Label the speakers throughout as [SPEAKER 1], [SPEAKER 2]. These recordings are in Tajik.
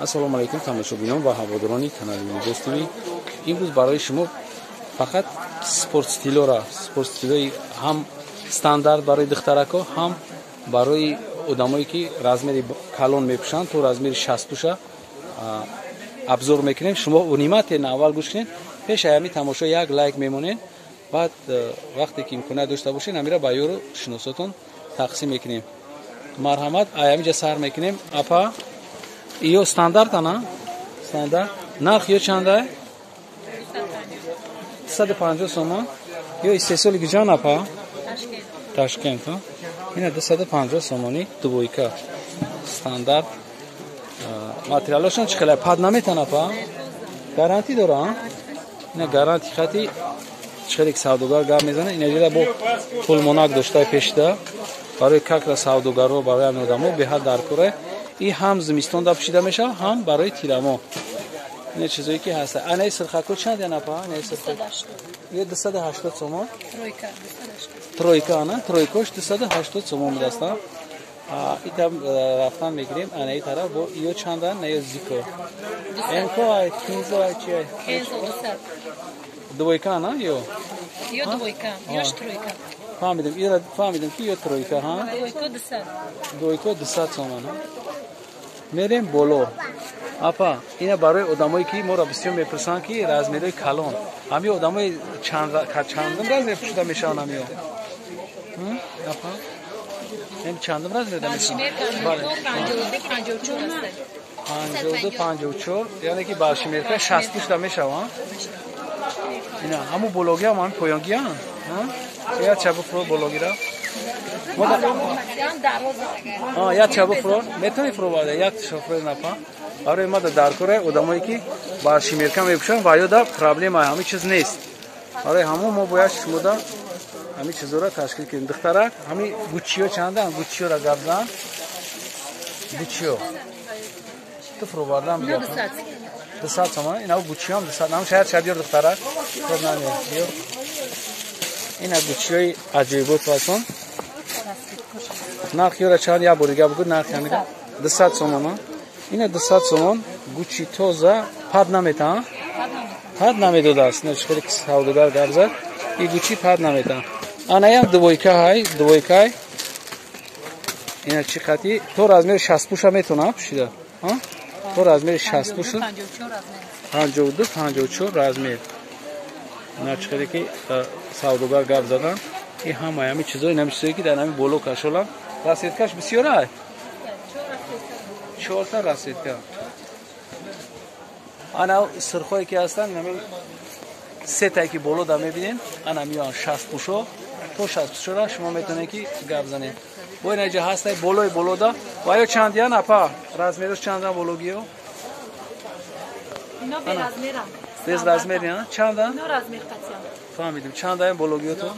[SPEAKER 1] Ассалому алайкум, тамошобинон ва ҳаводорони канали Либос ТВ. Имрӯз барои шумо фақат спорт стилора, спорт стилои ҳам стандарт барои духтарако, ҳам барои одамое ки размери калон мепӯшанд, то размери 60 пӯша обзор мекунем. Шумо внимательно аввал гӯш кунед. Пеш аз ҳамин тамошо як лайк мемонед, баъд вақте ки имконият дошта бошед, ҳамира ба ёру шиносотон тақсим мекунем. Марҳамат, ҳаминҷа сар мекунем. Апа, ё стандарт ана? Стандарт. Нарх ё чанда? 250 сомон. Ё истеҳсоли куҷоан, апа? Ташкент. Ина 250 сомони двойка. Стандарт. Материалашон чӣ хеле пад наметан, апа? Гарантӣ дора? Ина гарантӣ хати чӣ хеле савдогар гап мезана. Ина ҷида бо пулмонак дошта пешда. Барои как раз савдогарро, барои ҳамин одамо беҳад даркора. И ҳам зимистон да пӯшида мешавад, ҳам барои тирамо. Ина чизое ки ҳаста. Анаи сирхако чанд ян, апа? Анаи сирхак. Ё 280 сомон.
[SPEAKER 2] Тройка
[SPEAKER 1] 280. Тройка ана, тройкош 280 сомон будаст. Итам рафтан мегирем анаи тараф бо ё чанда? На ё зико. Энко ай, кинзо ай чи ай?
[SPEAKER 2] Кензо 200.
[SPEAKER 1] Двойка ана ё?
[SPEAKER 2] Ё двойка, ё тройка.
[SPEAKER 1] Фаҳмидем, ира фаҳмидем ки ё тройка, ҳа?
[SPEAKER 2] Двойка 200.
[SPEAKER 1] Двойка 200 сомон. Мерем боло. Апа, ина барои одамое ки моро бисёр мепурсанд ки размерҳои калон. Ҳамин одамои чандум размер пӯшида мешаванд ҳамиё? Апа? Ем чандум размер да мешаванд?
[SPEAKER 2] Бале. 52,
[SPEAKER 1] 52, 54, яъне ки баршимерка 60 пӯшида мешаванд? Ина ҳамун бологи ҳам ҳамин поёнгиан? Я чабу фуро бологира. Я чабу фуро, метавонӣ фуро варда, як шофер напа. Барои ма дар кора одамое ки баршимерка мепӯшанд ва ё да проблема ҳамин чиз нест. Барои ҳамон мо бояд шумода ҳамин чизоро ташкил кунем. Духтарак, ҳамин гуччиё чанданд? Гуччиёра гап зан. Гуччиё. Ту фуро вардан биё. 200 сомон. Ина гуччиём 200. Нам шояд шаб духтарак. Хоб намеёр. Биё. Ина гуччиёи аҷоибот васон. Нарх ёра чанд як бор дига бигӯ нарх ҳамига? 200 сомон. Ина 200 сомон гуччи тоза пад наметан? Пад намедодааст. Ина хеле савдогар гап зад. И гуччи пад наметан. Ана як двойка ҳай, двойка ҳай. Ина чӣ хати? То размери 60 пуша метона пӯшида. Ҳа? То размери 60 пуша. 52, 54 размер. Ина чӣ хеле ки савдогар гап задан. И ҳамаи ҳамин чизо, ин ҳамин чизое ки дар ҳамин боло кашолам. Расцветкаш бисёр ай? Чорта расцветка. Ана сирхое ки ҳастанд, ҳамин сетае ки боло да мебинем, ана миён 60 пушо, то 60 пушора шумо метавонед ки гап занед. Бо ина ҷа ҳастай болои боло да. Ва ё чандиян, апа? Размераш чандан бологиё?
[SPEAKER 2] Ино безразмерам.
[SPEAKER 1] Безразмерия? Чандан?
[SPEAKER 2] Ино размер қатиям.
[SPEAKER 1] Фаҳмидем. Чандаем бологиё то?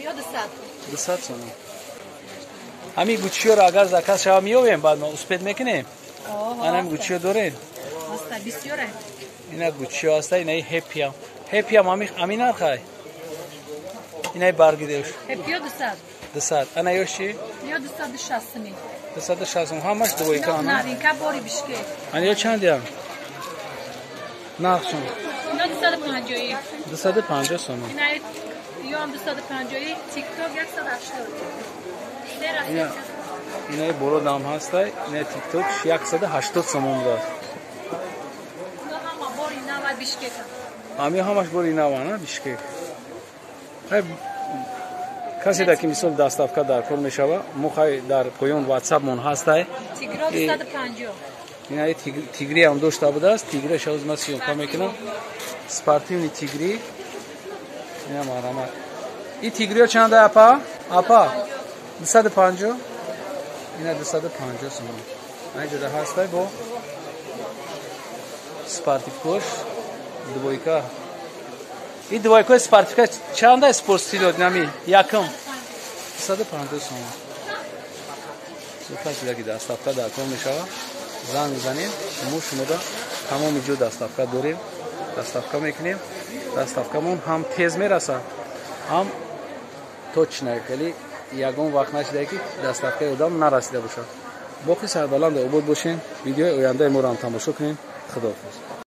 [SPEAKER 2] Ё 200.
[SPEAKER 1] 200 сомон. Ҳамин гуччиёро агар заказ шава меёвем, баъд мо успеть мекунем? Ана ҳамин гуччиё дорем?
[SPEAKER 2] Ҳаста, бисёре.
[SPEAKER 1] Ина гуччиё ҳаста, инаи ҳеппиам. Ҳеппиам ҳамин нархай? Инаи баргидеш.
[SPEAKER 2] Ҳеппиё 200.
[SPEAKER 1] 200. Ана ё чи?
[SPEAKER 2] Ё 260 сомон.
[SPEAKER 1] 260 сомон. Ҳамаш двойка ана?
[SPEAKER 2] Новинка бори Бишкек.
[SPEAKER 1] Ана ё чандиам? Нархшон?
[SPEAKER 2] Ино 250.
[SPEAKER 1] 250 сомон.
[SPEAKER 2] Инаи ё 250, TikTok 180.
[SPEAKER 1] Инаи боло дам ҳастай, инаи TikTok 180 сомон будааст.
[SPEAKER 2] Ино ҳама бори нава Бишкек.
[SPEAKER 1] Ҳами ҳамаш бори нава, на Бишкек. Хай касе да ки мисол доставка дар кор мешава, мо хай дар поён WhatsApp-мон ҳастай.
[SPEAKER 2] Тигро 250.
[SPEAKER 1] Инаи тигри ҳам дошта будааст, тигра шавз ма съёмка мекунам. Спортивный тигри. Ина марҳамат. И тигриё чанда, апа? Апа? 250. Ина 250 сомон. Ана ҷода ҳастай бо спортивкош двойка. И двойкаи спортивка чанда спорт стилё нами? Якум. 250 сомон. Касе ки доставка дар кор мешава, занг мезанем, мо шумода тамоми ҷо доставка дорем, доставка мекунем. Доставкамон ҳам тез мерасад, ҳам точно, хеле ягон вақт нашидае ки доставкаи одам нарасида бошад. Боқӣ сарбаланду обод бошен. Видеои ояндаи моро ҳам тамошо кунем. Худоҳофиз.